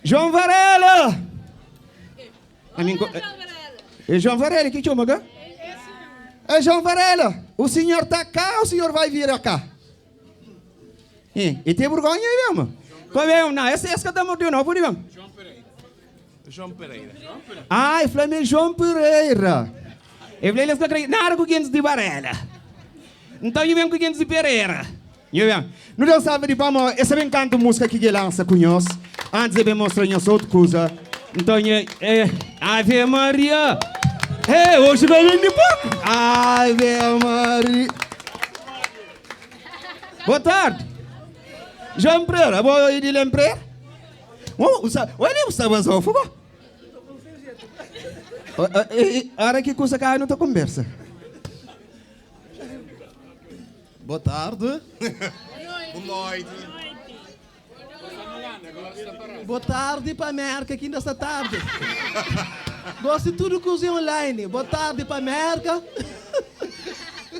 João Varela! Ami É João Varela ki txoma ka? É João Varela! O senhor tá cá ou o senhor vai vir a cá? E, e tem vergonha aí mesmo? Qual é? Não, esse, esse que tá mordendo, não, pode mesmo. João Pereira. João Pereira. Ah, ele falou João Pereira. Ele falou, ele não nada com 500 de Varela. Então eu venho com 500 de Pereira. Eu venho. Não deu salva de palma, esse bem canto música que ele lança com nós. Antes de mostrar nós outra coisa. Então, é, é, Ave Maria. É, hoje vai vir de porco. Ave Maria. Boa tarde. João Pereira, boa de Pereira. Olha, o sabazão, fogo. Hora que custa cá, não tá conversa. Boa tarde. Boa noite. Boa tarde para a América aqui nesta tarde. Gosto de tudo que usei online. Boa tarde para a América.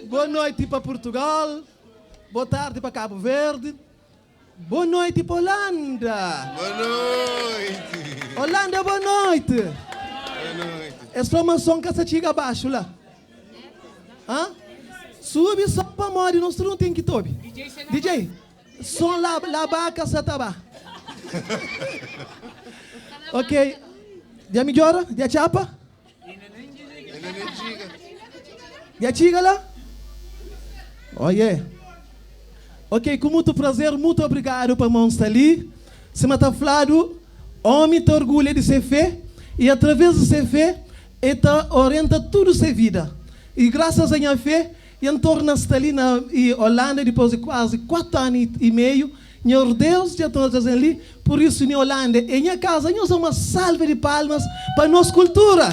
Boa noite para Portugal. Boa tarde para Cabo Verde. Boa noite para Holanda. Boa noite. Holanda, boa noite. Boa noite. Exclamação que essa chega abaixo lá. Hã? Sube só para morrer, nós não tem que tobe. DJ, som lá, lá baca, satabá. Ok. Já melhora? Já chapa? Ainda nem diga. Já chega lá? Oh, yeah. Ok, com muito prazer, muito obrigado para mão estar ali. Se mata falado, homem te orgulha de ser fé e através de ser fé, ele orienta tudo sua vida. E graças à minha fé, ele torna-se ali na Holanda depois de quase 4 anos e meio. Senhor Deus já está trazendo ali, por isso em Holanda, em minha casa, nós uma salva de palmas para nossa cultura.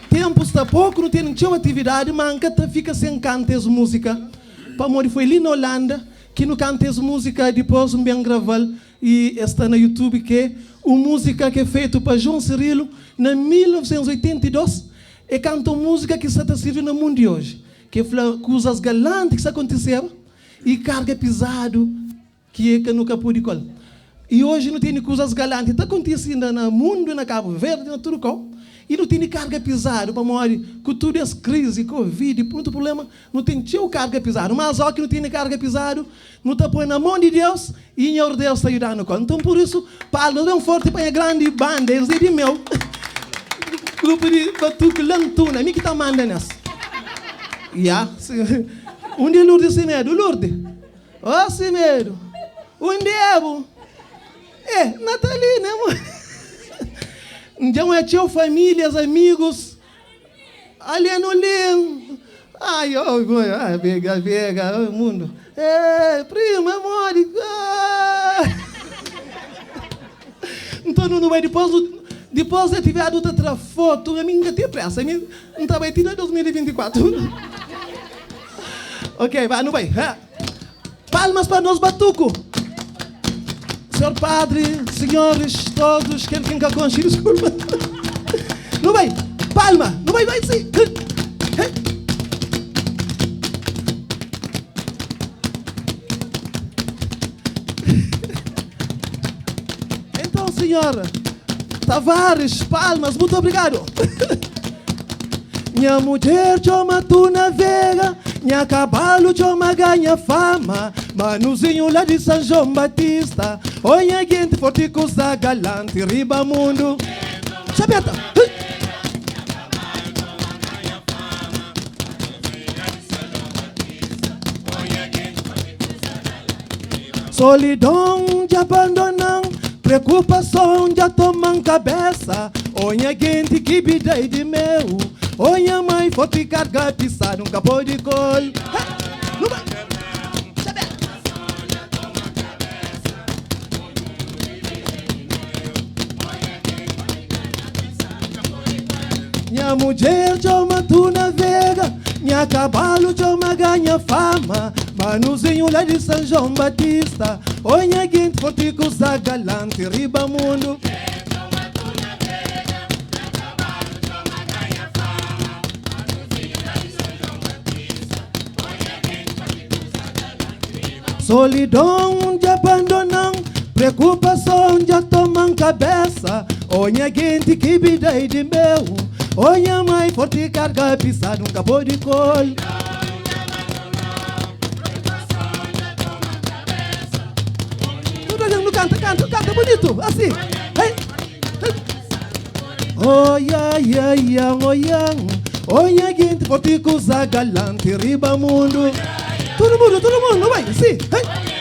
Tempo está pouco, não tem nenhuma atividade, manca tá, fica sem cantar essa música. Para morrer foi ali na Holanda que não canta essa música, depois um bem gravar e está na YouTube que é uma música que é feita para João Cirilo em 1982 e canta uma música que está servindo no mundo de hoje, que é coisas galantes que está acontecendo e carga pesado que é que nunca pude col. E hoje não tem coisas galantes, está acontecendo no mundo, na Cabo Verde, na Turcão. E não tem carga pesada para morrer, com todas as crises, Covid, muito problema, não tem teu carga pesada. Mas ó que não tem carga pesada, não está põe na mão de Deus e Senhor Deus está ajudando. Então por isso, palmas bem forte para a grande banda, eles é de meu. Grupo de Batuque Lantuna, mim que está mandando nessa. Yeah. Onde é Lourdes Semedo? Lourdes? Ó, Semedo. Onde é? É, Nathalie, né, amor? Então é teu famílias, amigos. Ali no lim. Ai, oh, ai, pega, pega, oh, mundo. É, prima, amor. Ah. Então não vai depois, depois de tiver adulta outra foto, a mim não tem pressa, a mim não está bem, em 2024. Ok, vai, não vai. Palmas para nós, Batuco. Senhor Padre, senhores, todos, quem quem conche, desculpa. Não vai, palma, não vai, vai sim. Então, senhora Tavares, palmas, muito obrigado. Minha mulher chama tu navega, minha cavalo chama ganha fama. Manuzinho lá de São João Batista, olha gente forte coisa galante, riba mundo. Chabeta! Solidão de abandonam, preocupação de tomam cabeça. Olha gente que bidei de meu, olha mãe forte carga pisar nunca pode col. Não vai. Minha mulher chama tu navega, minha cavalo chama ganha fama. Manuzinho lá de São João Batista, olha gente forte coisa galante, riba mundo. Solidão de abandonam, Preokupason dja toma-m kabésa Ó nha genti ki bida é di meu Ó nha mai forti karga pisadu N ka pode kol. Tudu algen nu kanta, kanta, kanta bunitu, asi. Hey, hey. Oh ya ya ya, oh ya, oh nha genti forti kuza galanti riba mundu. Tudu mundu, tudu mundu, bai, si. Hey.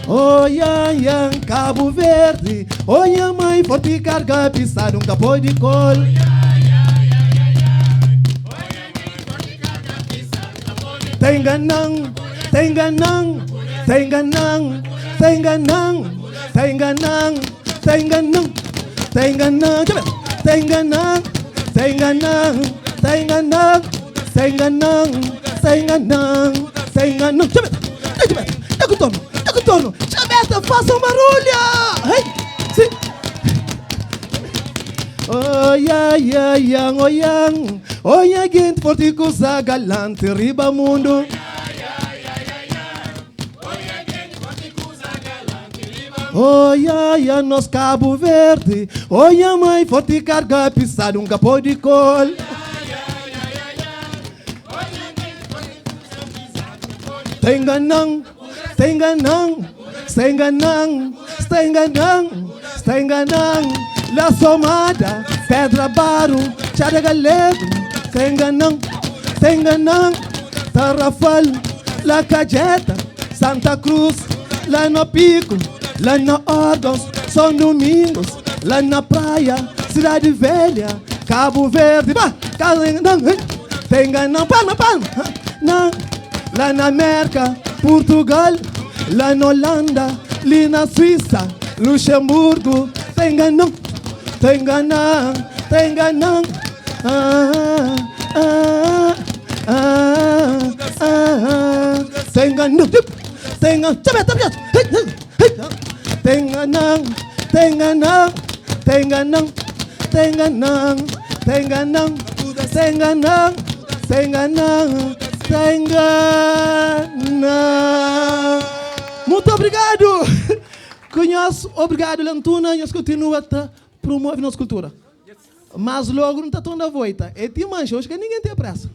Oh ya ya, Cabo Verde, oh nha mãe forti carga pisadu nka pode kol. Ta enganan, ta enganan, ta enganan, ta enganan, ta enganan, ta enganan, ta enganan, txa ben, ta enganan, ta enganan, ta enganan, ta enganan, ta enganan, ta enganan, txa ben, txa ben, da ku tornu, da ku tornu, txa beta, fasa un barulhu, hei, si. Oia, ia, ia, oia, oia, genti forti kuza galante riba mundu. Oia, ia, nos Cabo Verde, oia, mãe forti carga pisadu nka pode kol. Ta enganan, ta enganan, sta enganan, sta enganan, sta enganan. La Somada, Pedra Baru, Txada Galegu, sta enganan, sta enganan. Tarrafal, La Cajeta, Santa Cruz, la na Pico, la na Órgãos, São Domingos, la na Praia, Cidade Velha, Cabo Verde, ba, ta enganan, palma, palma, nan. La na Merka, Purtugal, la na Holanda, li na Suísa, Luxemburgo, ta enganan, ta enganan, ta enganan, ah, ah, ah, ah, ta enganan, ta enganan, ta enganan, ta enganan, ta enganan, ta enganan, ta enganan, ta enganan, ta enganan, ta enganan. Mutu obrigadu! Ku nhos obrigadu Lantuna, nhos kontinua ta promove nos kultura. Mas logu nu ta torna voita. É ti manxa, oxi ka ningen ten presa.